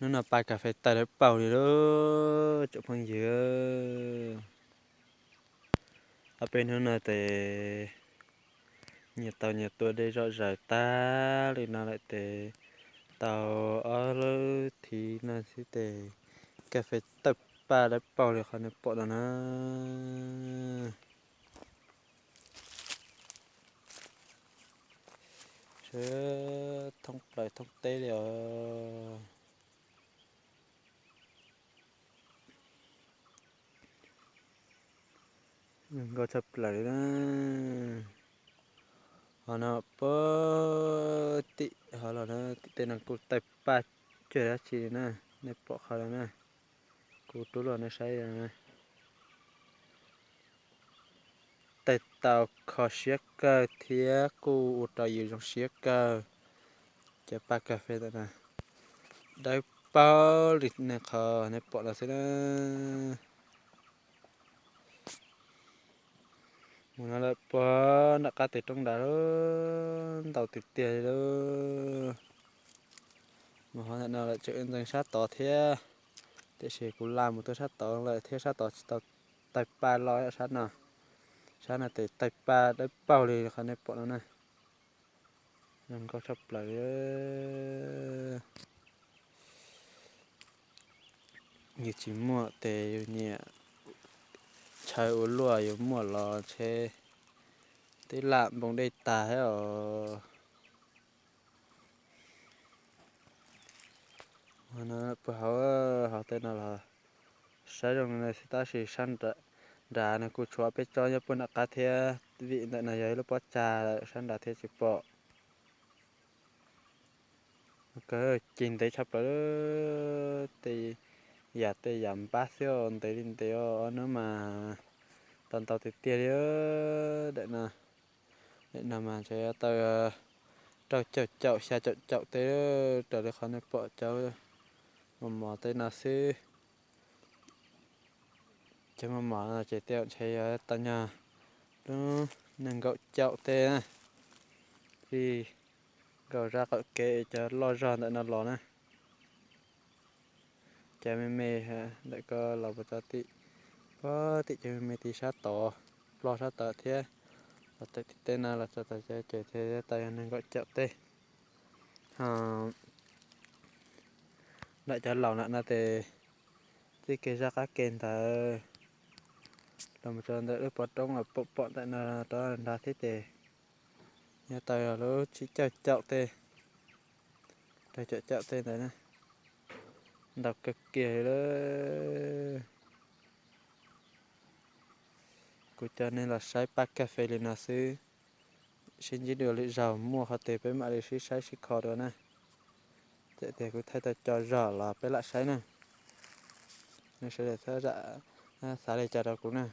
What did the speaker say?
Hnub no paj kas fes tawg dawb paug li lauj tsoom phooj ywg. Ob peb hnub no ces nyias tau nyias tua dej zom zaws tag li no lawm ces tau ob lub thiv no xwb ces kas fes tawg paj dawb paug li qhov nej pom no na. Sawv thoob plaws thoob teb li os. Zoo nkauj tshaj plaws li na. Ho no puag tim hov los na, tim tej no kuj tawg paj cuag dab tsi li na, nej pom qhov no na, kuv rub los nej saib na. Tawg tau kho siab kawg thiab kuj ua rau yus zoo siab kawg. Cov paj kas fes ntawm no dawb paug li nej qhov nej pom no xwb na. Mus no lawm puag nram qab tes roob nrad lauj, ntau tiag tiag li lauj. Mus qhov ntawm no lawm tseem ntxeev sab tod thiab, tiam sis kuv laj mus tuaj sab tod lawm thiab sab tod tsis tau tawg paj loj sab no. Sab no ces tawg paj dawb paug li qhov nej pom no na. Zoo nkauj tshaj plaws. Yus tsis muaj ces yus nyiam, chaw ua luaj yus muaj los ntshe twb lam npoo dej tag thiab os. Puag hauv, hauv tej no los saib zoo li no xwb tab sis sab nrad no kuj tshuav peb tsob nyob puag nram qab thiab, vim ntawm no yog ib lub pob tsag lawm sab nrad thiab tsis pom. Kawg cig ntev tshaj plaws, tej yam tej yam npab xwb ntev li ntev os, ob hnub mas tau ntau tiag tiag li. Daim no, daim no mas ntshe tau rau caum caum xya caum caum teb raws li qhov nej pom cov mos mos tej no xwb. Cov mos mos no ces tej zaum ntshe yuav tau nyog lub nees nkaum caum teb na, vim nkaum zaj qaum kev cov loj zog ntawm no los na. Cov me me ntawm ko los puag tim, puag tim cov me me tim sab tod, ploj sab tod thiab, los tawm tim tej no los txog tom cov ces thiaj tau yog nees nkaum caum teb. Ho nram cov laus nram no ces txij kev zaj qab ke ntawd los mus rau ntawm lub pov roob uas pom pom ntawm no rov nrad thiab ces nyob tau lub tsib caug caum teb, rau caum caum teb ntawd na, ntau kawg kiag li lawm. Kuv coj nej los saib paj kas fes li no xwb, sib ntsib dua lwm zaug muaj qhov twg peb mam li sib saib sib kho dua na. Txawm tias kuv thaij tau co zog los peb lam saib na. Nej sawv daws txhob zam, xav li cas rau kuv na.